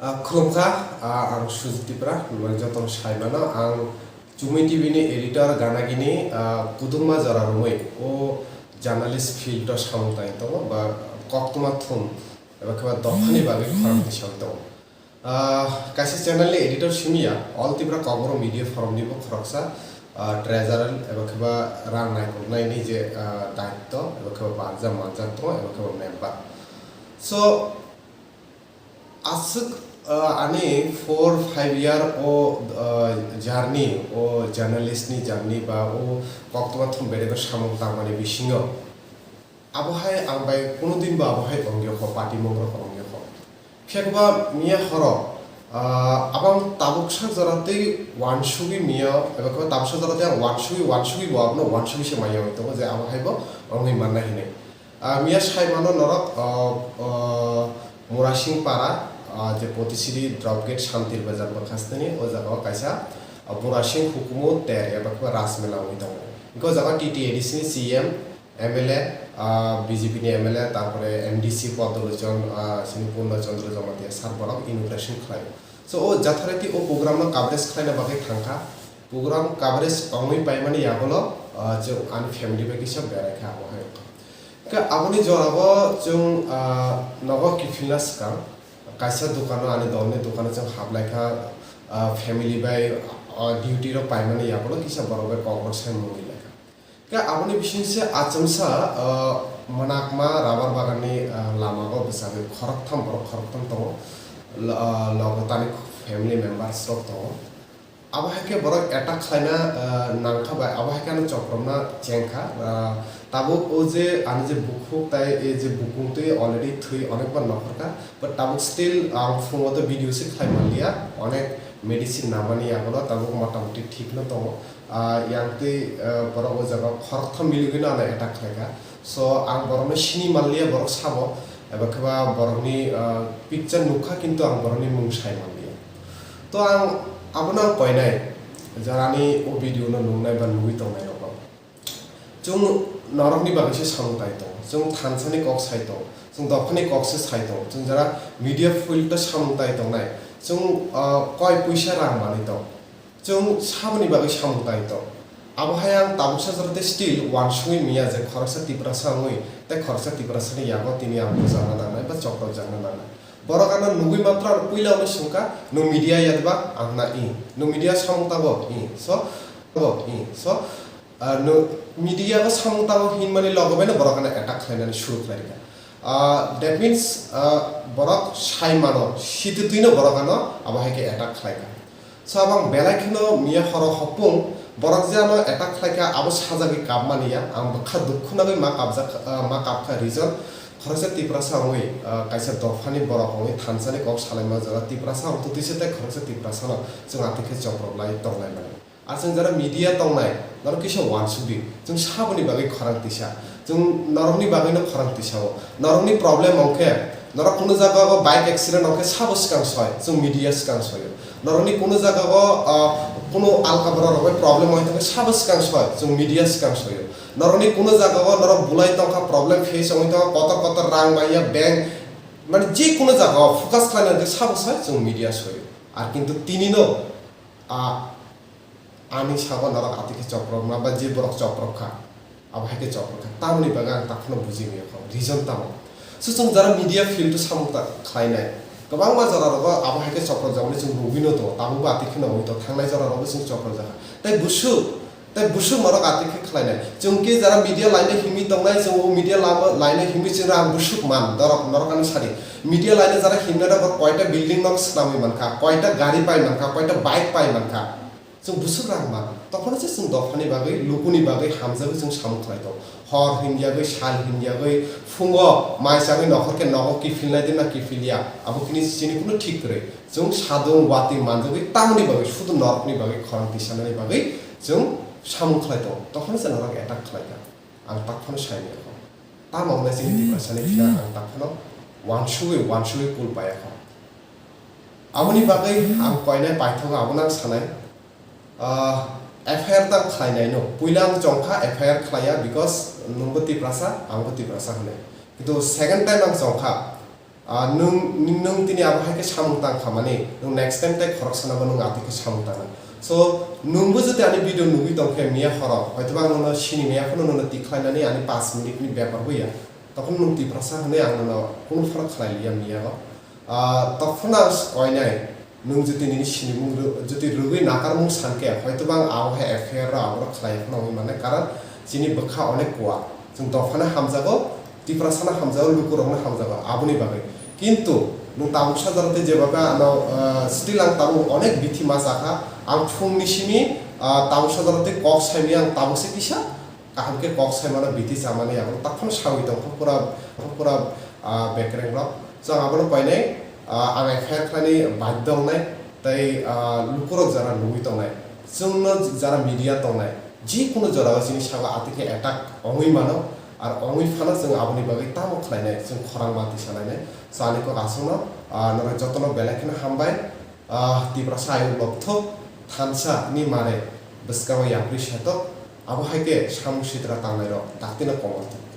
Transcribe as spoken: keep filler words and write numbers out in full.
Ah, khulumkha, ah, ang Sujit Tipra, nwng jotono sai mano, ang Chumui T V ni editor, ganagini, ah, kudungma jora romwi o journalist field o samung tangwi tongo, ba koktwma thum eba khe ba dophani bagwi khorang tisagwi tongo. Ah, kaisa channel ni editor simi ya, All Tripura Kokborok Media Forum ni bo khoroksa, ah, treasurer eba khe ba rang naikoknai ni je, ah, daitto eba khe ba barjak manjak tongo eba khe ba member. So, aswk, ah, ani four five year o, ah, journey, o journalist ni journey ba o koktwma thum bedego samung tangmani bisingo, abo hai ang bai kuno din bo abo hai ong yokho, party mung rok ong yokho. Phiya ba miya horo, ah, abang tabuksa jora tei wansugwi miya, eba khe tabuksa jora tei ang wansugwi, wansugwi bo abono wansugwi se manya oi tongo je abo hai bo ongwi manna hinwi. Ah, miya sai mano norok, ah, ah, Murasing Para, ah, je Potisiri drop gate Santir Bazar bwkhasteni, o jaga o kaisa, ah, Murasing hukumu ter eba khe ba Rajmela wngwi tongo. Hwnkhe o jaga T T A D C ni C M, M L A, ah, B J P ni M L A, tarpore M D C Podolochon, ah, sini Purno Chandra Jamatia sir borok inauguration khlai. So, o jatharati o program no coverage khlaina bagwi thangkha. Program coverage ongwi paimani yagulo, ah, chwng ani family bai kisa berai kha abo hai wngkha. Hwnkhe aboni jorao chwng, ah, nogo kiphilna swkang kaisa dukano, ani dolni dukano chwng hablai kha, ah, family bai, ah, duty rok paimani yagulo kisa borok bai kok rok sai mungwi lai kha. Khe aboni bisingse achomsa, ah, mwnakma rubber baganni, ah, lamago bwchagwi khoroktham borok khoroktham tongo. Lo-, ah, logo tani family members rok tongo. Abo hai khe borok attack khlaina, ah, nangkha bai, abo hai khe ano chopropna chengkha. Ah, tabuk o je ani je bukhuk tai e je bukung twi already thwi onekbar nokhorkha. But tabuk still ang phungo to video se khlai manliya. Onek medicine namani yagulo tabuk motamoti thikno tongo. Ah, yang twi, ah, borok o jaga khoroktham miligwino ano attack khlaikha. So, ang borokno sini manliya, borok sabo, eba khe ba borokni, ah, picture nukha, kintu ang borokni mung sai manliya. To ang abono ang koinai, jarani o video no nungnai ba nugwi tongnai rok. Chwng norokni bagwi se samung tai tongo, chwng thansani kok sai tongo, chwng dophani kok se sai tongo, chwng jara media field o samung tai tongnai, chwng, ah, koi puisa rang manwi tongo. Chwng saboni bagwi samung tai tongo. Abo hai ang tabuksa jora tei still wansugwi miya je khoroksa Tiprasa wngwi tei khoroksa Tiprasani yago tini ang bujakna nangnai ba chopropjakna nangnai. Borok ano nugwi matro ano puila hwnwi swngkha, "Nwng media ya ba?" Ang hwna, "I." "Nwng media samung tabo?" "I." So, tabo, i. So, ah, nwng media o samung tamo hinmani logo bai no borok ano attack khlainani suru khlai rikha. Ah, that means, ah, borok sai mano, sititwi no borok ano abo hai khe attack khlai kha. So, abang belai kheno miya horo hopung borok je ano attack khlai kha, abo sajagwi kap mani ya, ang bwkha dukhu nagwi ma kapjak, ah, ma kap kha reason. Khoroksa Tiprasa wngwi, ah, kaisa dophani borok wngwi thansani kok salaima jora Tiprasa wng twtwi se tei khoroksa Tiprasa no chwng atwi khe choprok lai tong lai mani. Ar chwng jara media tongnai, norok kisa wansuk di. Chwng saboni bagwi khorang tisa. Chwng norokni bagwino khorang tisa-o. Norokni problem wngkhe, norok kunu jaga o bike accident wngkhe sabo swkang soi, chwng media swkang soio. Norokni kunu jaga o, ah, kunu alka borok rok bai problem wngkhe sabo swkang soi, chwng media swkang soio. Norokni kunu jaga o norok bulai tongkha, problem face wngwi tongkha, kotor kotor rang manya, bank, mane je kunu jaga o focus khlaina sabo soi, chwng media soio. Ar kintu tini no, ah, ani sago norok atwi khe choprokma ba je borok choprok kha, abo hai khe choprok kha. Tamoni bagwi ang takhwno buji manya kho, reason tamo? So chwng jara media field o samung ta khlainai, kwbangma jora rogo abo hai khe choprok jakmani chwng nugwi no tongo, tabukbo atwi kheno wngwi tongo, thangnai jora rogo chwng choprok jakha. Tei busuk, tei busuk norok atwi khe khlainai. Chwng khe jara media line o himwi tongnai, chwng o media lama, line o himwi chwng ang busuk man, norok, norok ano sadi. Media line o jara himnai rok koita building nok swnamwi mankha, koita gari pai mankha, koita bike pai mankha. Chwng busuk rang ma, tokhono se chwng dophani bagwi, lukuni bagwi hamjagwi chwng samung khlai tongo. Hor himyagwi, sal himyagwi, phungo mai chagwi nokhor khe nogo kiphilnai de na kiphilya, abo kini chini kunu thik kwrwi. Chwng sadung watwi manjagwi tamoni bagwi, sudu norokni bagwi, khorang tisanani bagwi chwng samung khlai tongo. Tokhono se norok attack khlai kha. Ang tak phano sai manya kho. Tamo hwnwi chini Tiprasani thina ang tak phano wansugwi, wansugwi kul paiya kho. Aboni bagwi ang koinai paithago, abono ang sanai. Ah, F I R tang khlainaino. Puila ang chongkha F I R khlaiya, because nwngbo Tiprasa, angbo Tiprasa hwnwi. Kintu second time ang chongkha, Ah, nwng, nwng tini abo hai khe samung tang kha mani, nwng next time tei khoroksano bo nwng atwi khe samung tangna. So, nwngbo jodi ani video nugwi tong khe miya horo, hoitoba ang nono sini maya phano nono tikhlainani ani paanch minute ni bepar bo ya. Tokhono nwng Tiprasa hwnwi ang nono kunu phano khlai liya miya o. Ah, tokhono ang koinai, nwng jodi nini sinimung rw-, jodi rwgwi nakarmung san khe, hoitoba ang abo hai F I R rok abo rok khlai phano wngwi mannai, karon chini bwkha onek kuwa. Chwng dophano hamjago, Tiprasano hamjago, lukurokno hamjago, aboni bagwi. Kintu nwng tabuk sajaro tei jeba khe ano, ah, still ang tabuk onek bithi ma chakha. Ang phungni simi, ah, tabuk sajaro tei kok saimaya ang tabuk se kisa kaham khe kok saimano bithi chamani abo takhon sawi tongkha pura, pura, ah, bekreng rok. Chwng abono koinai, ah, ang F I R khlaini badhyo wngnai tei, ah, lukurok jara nugwi tongnai. Chwngno jara media tongnai. Jikunu jorao chini saka atwi khe attack ongwi mano, ar ongwi phano chwng aboni bagwi tamo khlainai, chwng khorang ma tisa lainai. So ani kok aswkno, ah, norok jotono belai kheno hambai, ah, Tiprasa ayuk lobthok thansa ni mare bwskango yapri setok, abo hai khe samung sitra tangnairok daktino komor thung.